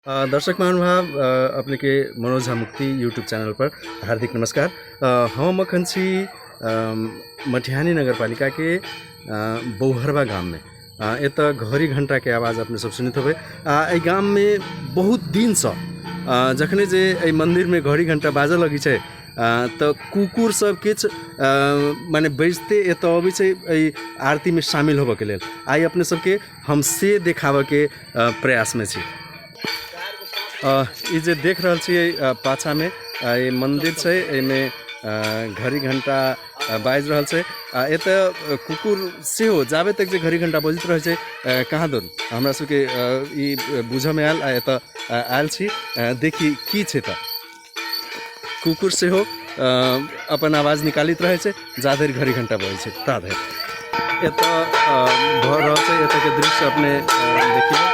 दर्शक महानुभाव, अपने के मनोज झा मुक्ति यूट्यूब चैनल पर हार्दिक नमस्कार। हम अखन छी मटिहानी नगरपालिका के बौहरबा गाम में। एतऽ घड़ी घंटा के आवाज अपने सब सुनैत होबै। एहि गाम में बहुत दिन से जखने जे एहि मंदिर में घड़ी घंटा बाजऽ लगै छै तऽ कुकुर सब किछु माने बजिते एतऽ अबै छै एहि आरती में शामिल होबऽ के लेल। आइ अपने सबके हम से देखाबऽ के प्रयासमे छी। ई जे देख रहल छियै पाछामे ई मन्दिर छै, एहिमे घड़ी घण्टा बाजि रहल छै। आ एतऽ कुकुर सेहो जाबे तक जे घड़ी घण्टा बजैत रहै छै, कहाँ दन हमरा सबके ई बुझऽमे आयल आ एतऽ आयल छी, देखी की छै। तऽ कुकुर सेहो अपन आवाज निकालैत रहै छै जाधरि घड़ी घण्टा बजै छै ताधरि। एतऽ भऽ रहल छै, एतऽके दृश्य अपने देखियौ।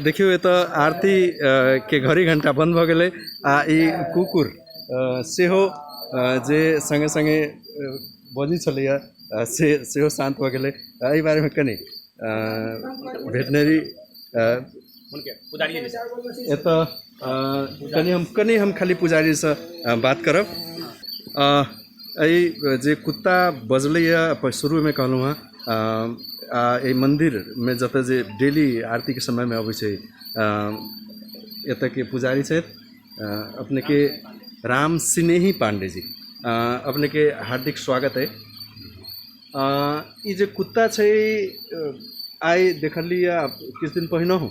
देखियौ एतऽ आरती के घड़ी घंटा बंद भऽ गेलै आ ई कुकुर सेहो जे संगे संगे बजै छलैया से सेहो शान्त भऽ गेलै। एहि बारेमे कनि भेटनरी एतऽ कनि हम खाली पुजारीसँ बात करब। एहि जे कुत्ता बजलैए शुरूमे कहलहुँ हँ, आ एहि मन्दिरमे जतऽ जे डेली आरतीके समयमे अबै छै, एतऽके पुजारी छथि अपनेके राम सिनेही पाण्डे जी, अपनेके हार्दिक स्वागत अइ। ई जे कुत्ता छै आइ देखलियै किछु दिन पहिनहु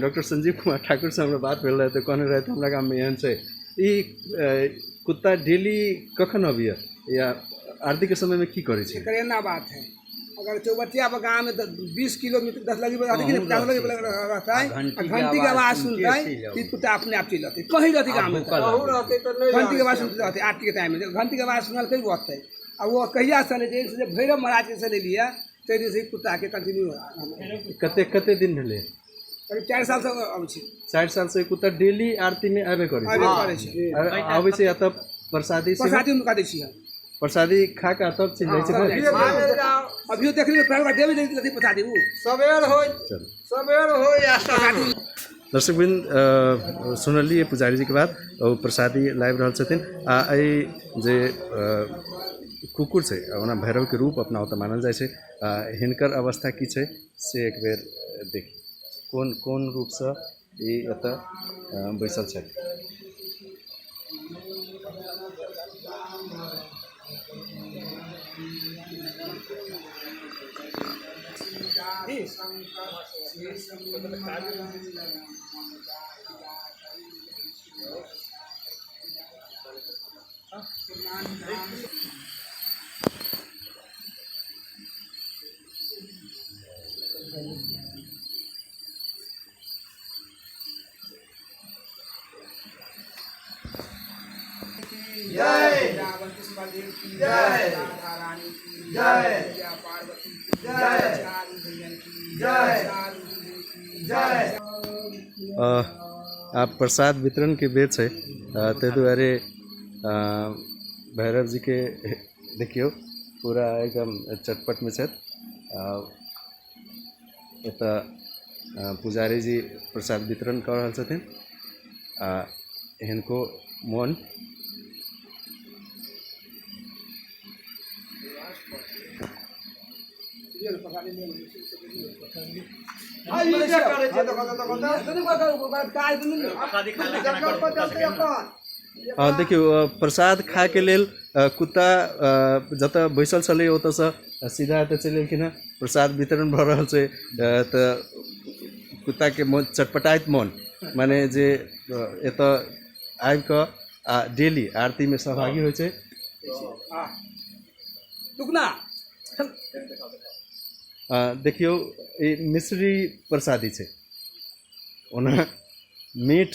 डॉक्टर संजीव कुमार ठाकुरसँ हमरा बात भेल रहै तऽ कहने रहथि हमरा गाममे एहन छै। ई कुत्ता डेली कखन अबैए या आरतीके समयमे की करै छै? एकर एना बात है, अगर चौबटिया पर गाँव में 20 किलोमीटर 10 लगी रहतै कि 50 लगी रहतै, आ घंटी के आवाज सुनतै तऽ कुत्ता अपने आप चलि रहतै। कहीं रहतै गाँव में, घंटी के आवाज सुनते रहतै। आरती के टाइम में घंटी के आवाज सुनलकै, ओ अतै। आ ओ कहिया से चलै छै? भैरव महाराज के से लेलियै ताहि दिन से ई कुत्ता के कंटिन्यू। कते कते दिन भेलै? करीब 4 साल से अबै छै। 4 साल से कुत्ता डेली आरतीमे आबे करै छै? आबे करै छै। आबै छै आ तब प्रसादी सेहो? प्रसादी हुनका दै छियै। प्रसादी खा कऽ तब चलि जाइ छै घर? अभियो देखलियै, प्राण देबे देती प्रसादी ओ। सबेर होइ। चलू। सबेर हो या प्रसादी। दर्शकवृन्द, सुनलियै पुजारीजीके बात, ओ प्रसादी लाबि रहल छथिन। आ एहि जे कुकुर छै, ओना भैरवके रूप अपना ओतऽ मानल जाइ छै, आ हिनकर अवस्था की छै से एक बेर देखी, कोन कोन रूपसँ ई एतऽ बैसल छथि। वृंदावन कृष्ण की जय। राधा रानी की जय। जय पार्वती की जय। चारू भैयन की जय। चारू भैयन की जय। आब प्रसाद वितरणके बेर छै, ताहि दुआरे भैरव जीके देखियौ पूरा एकदम चटपटमे छथि। एतऽ पुजारी जी प्रसाद वितरण कऽ रहल छथिन आ हिनको मोन ई जे करै छै, देखो देखो देखो, जकर पर चलतै अपन। देखियौ, प्रसाद खायके लेल कुत्ता जतऽ बैसल छलै ओतऽसँ सीधा एतऽ चलि एलखिन हेँ। प्रसाद वितरण भऽ रहल छै, तऽ कुत्ताके मोन चटपटाइत मोन, माने जे एतऽ आबि कऽ आ डेली आरतीमे सहभागी होइ छै। रुकना। देखियौ, ई मिश्री प्रसादी छै। ओना मीट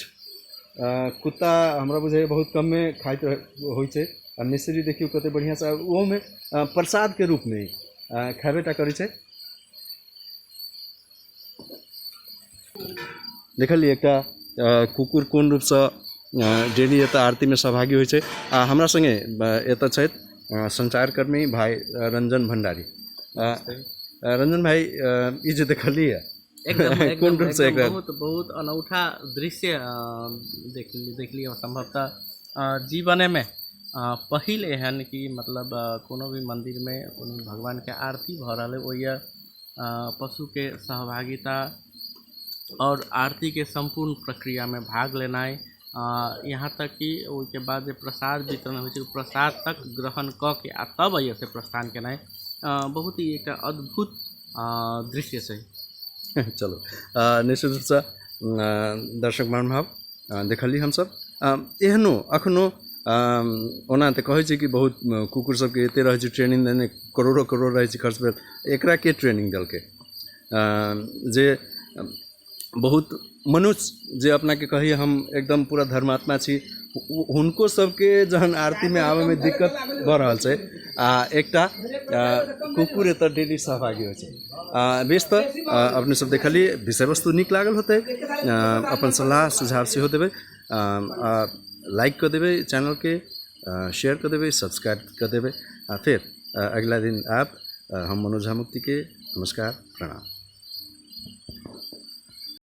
कुत्ता हमरा बुझाइए बहुत कमे खाइत होइ छै, आ मिश्री देखियौ कते बढ़िआँसँ ओहोमे प्रसादके रूपमे खेबे टा करै छै। देखलियै एकटा कुकुर कोन रूपसँ डेली एतऽ आरतीमे सहभागी होइ छै। आ हमरा सङ्गे एतऽ छथि सञ्चारकर्मी भाइ रंजन भण्डारी। रंजन भाइ, ई जे देखलियै एकदम कोन एकदम रूपसँ एकदम एकरा बहुत बहुत अनौठा दृश्य देखलियै। सम्भवतः जीवनेमे पहिल एहन कि मतलब कोनो भी मन्दिरमे कोनो भी भगवानके आरती भऽ रहल है, ओहि पशुके सहभागिता और आरतीके सम्पूर्ण प्रक्रियामे भाग लेनाइ, यहाँ तक कि ओहिके बाद जे प्रसाद वितरण होइ छै ओ प्रसाद तक ग्रहण कऽ के आ तब एहिसँ प्रस्थान केनाइ बहुत ही एकटा अद्भुत दृश्य छै। चलू, निश्चित रूपसँ दर्शक महानुभाव, देखलियै हमसब एहनो अखनो ओना तऽ कहै छै कि बहुत कुकुर सबके एते रहै छै ट्रेनिंग देने, करोड़ो करोड़ रहै छै खर्च भेल, एकरा के ट्रेनिंग देलकै? जे बहुत मनुष्य जे अपनाके कहैए हम एकदम पूरा धर्मात्मा छी, हुनको सबके जहन आरतीमे आबैमे दिक्कत भऽ रहल छै, आ एकटा कुकुर एतऽ डेली सहभागी होइ छै। बेस, तऽ अपने सब देखलियै, विषय वस्तु नीक लागल होतै, अपन सलाह सुझाव सेहो देबै, लाइक कऽ देबै चैनलके, शेयर कऽ देबै, सब्सक्राइब कऽ देबै, आ फेर अगिला दिन आयब। हम मनोज झा मुक्तिके नमस्कार, प्रणाम।